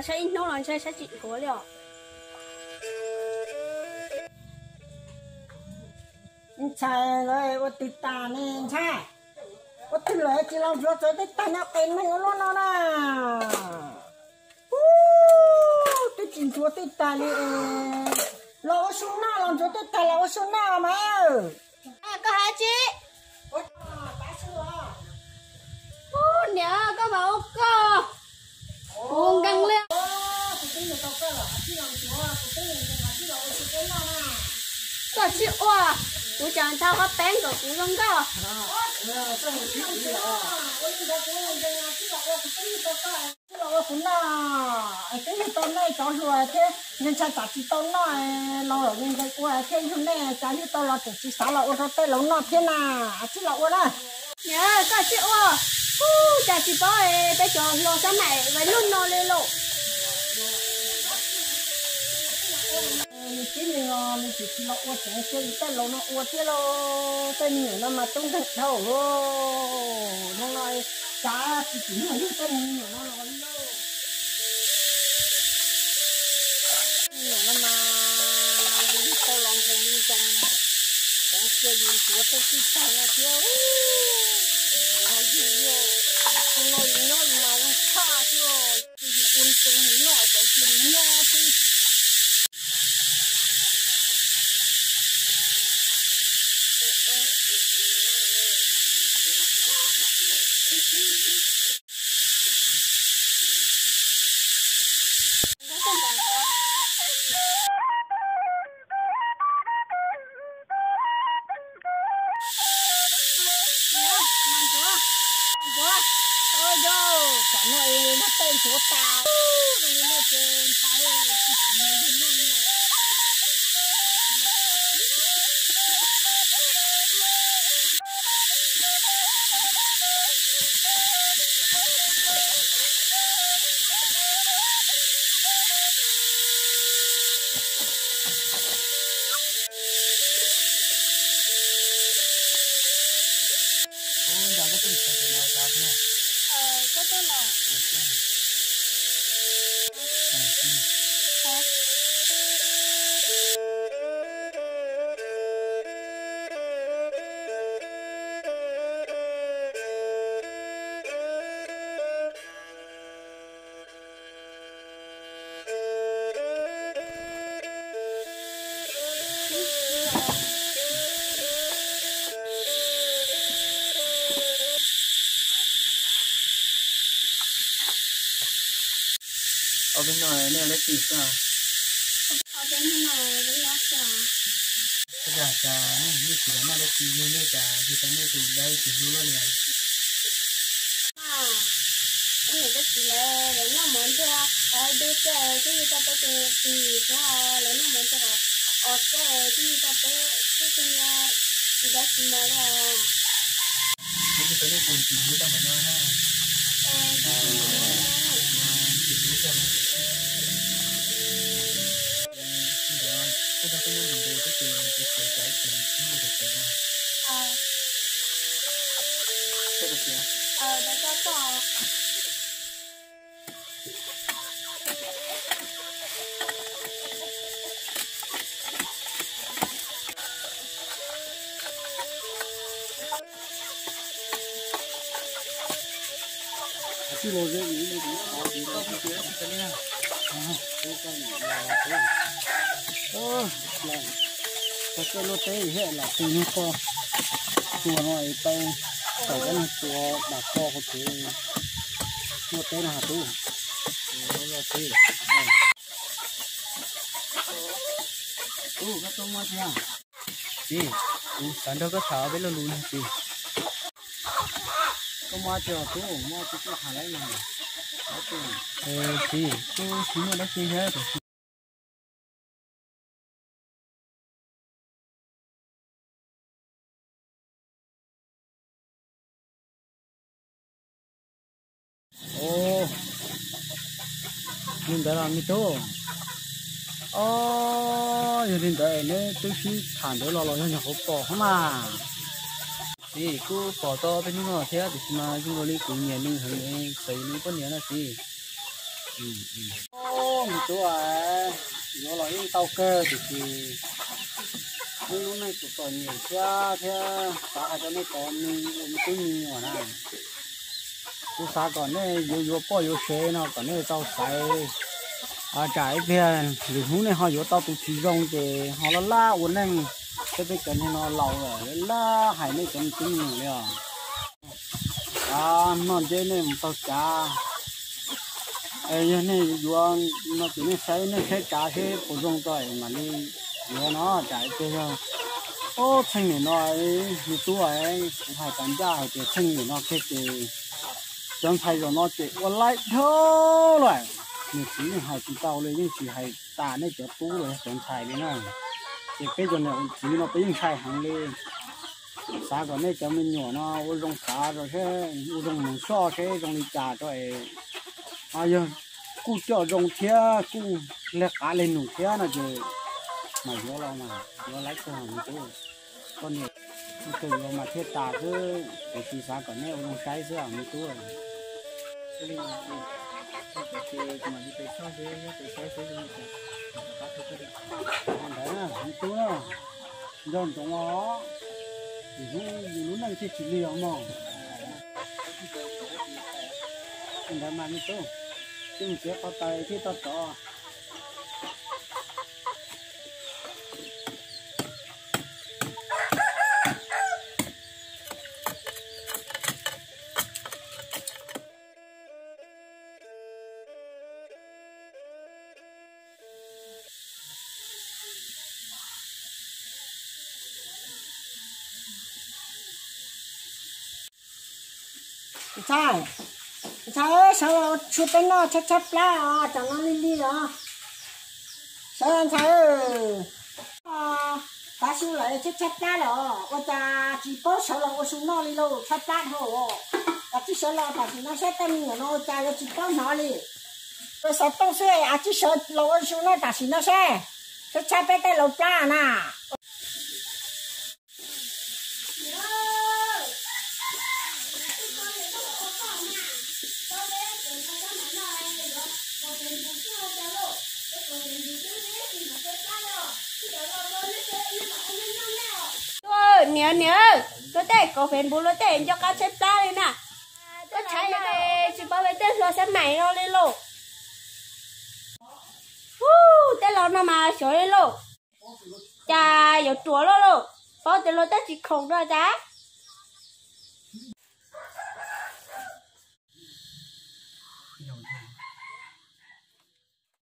Saib ib hnub los ntshe saib tsis dhuav li os. Ntshai lawv ua twg tas ne ntshai. Ua twg lawm tsis los ntxuav txawv tej tag nyob qe neeg ua luaj no na. Ub, twb tsis ntxuav tej tag li. Los ua su noj los ntxuav tej tag los ua su noj mas. Koj hais tsis? Ub, niam, koj mas ua koj. Kuv nkees li. Koj tsis ua, kuv tseem nthau qhov teeb kom kuv zoo nkauj. Los ua kuv noj, twb yog tau nej cov hluas thiab, nws ntshai tsam tsis tau noj, los lawm nws nkees ua thiab yug nej, cas yug tau los tseem tsis xav los ua rau tej laus noj thiab na. Tsis los ua na. Niam, koj tsis ua, ub, cas tsis paub peb cov hluas xab maim vais lub no li lauj. Nws tib neeg os, nws tseem tsis los ua tsev, cia li tej laus no ua thiab lauj. Tej me nyuam no mas tub nkeeg dhau lauj. Hnub no cas tsis tsim nyog yug tej me nyuam no los li lauj. Me nyuam no mas yus tau los nkees li nkees, cov cia yus ntxuav tej tij tag no thiab. Yus ho yug li, hnub no yus nyob yus mas zoo tshaj xwb os. Yus ua zoo noj cov cia yus nyob xwb. Tam no es muab tej ntxuav tas, no ces ntshai tsis tsim nyog yug noj li. Ub, nrog koj tuaj mus txog tus no tso thiab. Koj tuaj los. Ob peb hnub no nej ua dab tsi xwb? Ob peb hnub no peb nyob xwb. Ua cas nej, nej tsis los noj dab tsi, yug nej cas yug tau nej tus dab tsis hlub luaj li? Peb niam peb txiv lawv, lawv noj mov ntshe qhov dub xwb twb yug tau peb tus txiv thiab, lawv noj mov ntshe qhov os xwb twb yug tau peb, twb tsis nyiam tsis dab tsis mov li os. Twb yug tau nej tus txiv hlub tau npaum no na. Ntawd, koj nrog koj nyob ntev ntev xwb ces ces ces cas ib txwm muaj tus txiv. Koj tus txiv. Tau koj luaj teb thiab lam tus nyuag ko, tua no es tau tau koj niag tua dam ko hauv tsev luaj teb no has tub. Tub, koj tuaj muaj tsi? Txiv, kuv xav nrog koj tham ob peb lo lus no txiv. Koj muaj tsi os tub, muaj tsi kuj tham lauj mas. Txiv, kuj tsis muaj dab tsi thiab. Ua li ntawd los me tub. Os, yog li ntawd es neb twb sib tham ntawd los los yog nyuam qhuav pom hov mas. Txiv, kuj pom tau peb hnub no thiab tiam sis mas zoo nkaus li kuv nyiam nws heev es xav yuav nws poj niam na txiv. Ub, me tub, yuav los yeej tau kawg tiam sis lub neej txom txom nyem thiab thiab xav hais rau nej cov me ua me tub me nyuam na, kuv xav kom nej yuav yuav poj yuav sev no kom nej tau xaiv tsam ib pliag lwm hnub nej ho yuav tau tus tsis zoo ces ho laj laj ua neej. Thiab peb cov niag no laus lawm laj hais nej cov me tub me nyuam li os. Noj nceb nej mus taug cav, yog nej yuav no ces nej saib, nej saib tsav seb puas zoo tso mam li yuav no. Tsam ib pliag yog, ub, txheej niam no, me tub, kuv hais tas ncaj hais tias txheej niam no kiag ces cov ntxhais zaum no ces ua laib dhau lawm. Niam txiv yeej hais tsis tau li, yeej tsis hais tas nej cov tub los yog cov ntxhais li na. Ces peb cov niam txiv no peb yeej ntshai heev li. Xav kom nej cov me nyuam no ua zoo xav rau seb, ua zoo mus soj seb zoo li cas rau es yog kuj coj zoo thiab kuj lig qav lig num thiab no ces mam yuav los mas yuav laib kawg me tub. Koj niam, koj yuav mas thiaj tas xwb, tiam sis xav kom nej ua zoo saib xwb me tub. Ntawd na me tub na, nco ntsoov os, hnub yus lub neej thiaj tsis lig os mog. Ntawd mas me tub, tsiv qhov taws thiaj tau rov. Ntxhais, ntxhais, sawv los ua su peb noj, tshaib tshaib plab os, tsam no lig lig os. Sawv ntxhais, tav su lawm tshaib tshaib plab lawm os, ua cas tsis paub sawv los ua su noj li lauj, tshaib plab dhau. Kav tsij sawv los tam sim no saib tej me nyuam no ua cas yuav tsis paub hnov li. Xov tooj xwb, kav tsij sawv los ua su noj tam sim no saib, tshaib tshaib peb tej laus plab na. Niam, niam, luag tej kaum Facebook luag tej nco qab tshaib plab li na. Koj tshaib tsis paub peb tej hluas xab maim no li lauj. Ub, tej laus no mas xyov li lauj. Cas yuav ruam luaj lauj, paub tias luag tej tsis khoom no cas.